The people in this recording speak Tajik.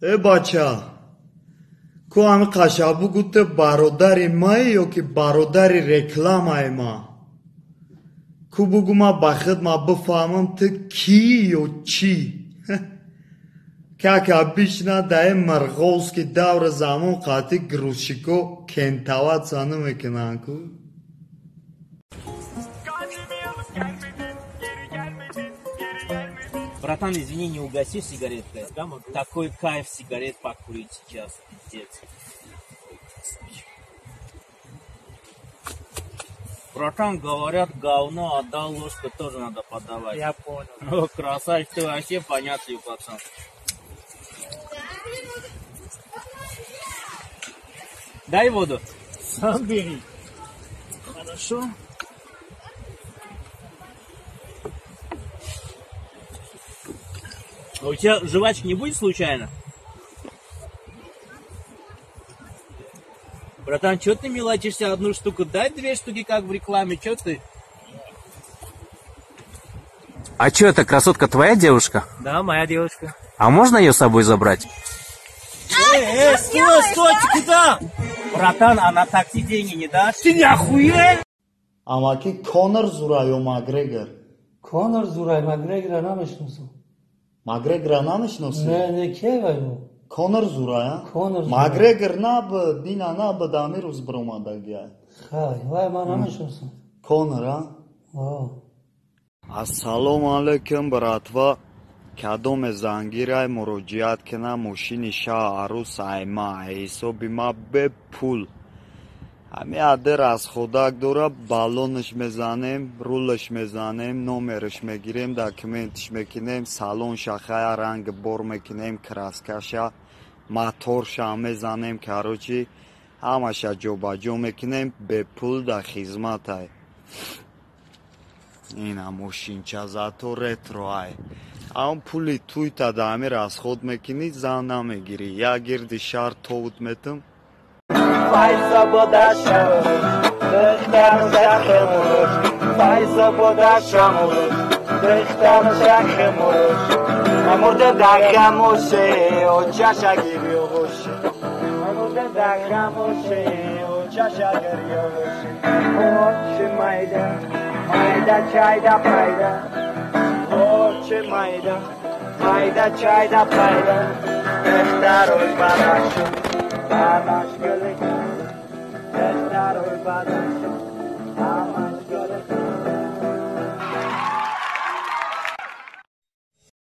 Э бача, ку ҳами қашабу гуфте бародари мае ё ки бародари рекламаи ма? Ку бугу ма ба худ ма бифаҳмам ту кӣ ё чӣ? Как обычно даи мирғовски даври замон қатъи грузчико кентаватса намекунанд ку. Братан, извини, не угостишь сигареткой? Да, могу. Такой кайф сигарет покурить сейчас, пиздец. Братан, говорят, говно отдал, ложку тоже надо подавать. Я понял. О, красавчик, ты вообще понятливый пацан. Дай воду. Сам бери. Хорошо. А у тебя жвачки не будет случайно? Братан, чё ты мелочишься одну штуку? Дай две штуки, как в рекламе, чё ты? А чё это, красотка, твоя девушка? Да, моя девушка. А можно её с собой забрать? Эй, эй, стой, стой, ты куда? Братан, а на такси деньги не дашь? Ты не охуел? Амаки Конор зура ё Макгрегор? Конор зура, Макгрегора намешносам. Макгрегора намешноси? Не, не, ке вай мо? Конор зура, а? Конор зура. Макгрегор набуд, дина набуд, ами рӯз биромадагия. Хай, вай ман намешносам. Конор, а? О. Ассалому алайкум, братва. Кадоме зангирай муроҷиат кина мошини шаҳ арӯс айма, ҳисоби ма бепул. Ҳами аде расходак дора, баллонаш мезанем, рулаш мезанем, номераш мегирем, документаш мекунем, салонша хая ранг бор мекунем, краскаша, моторша мезанем, короче, ҳамаша ҷобаҷо мекунем, бепул дар хизматай. Ина мошинча зато ретроай. Ам пули туйта да ҳами расход мекунӣ, зан намегирӣ. Як гирди шаҳр товут метам.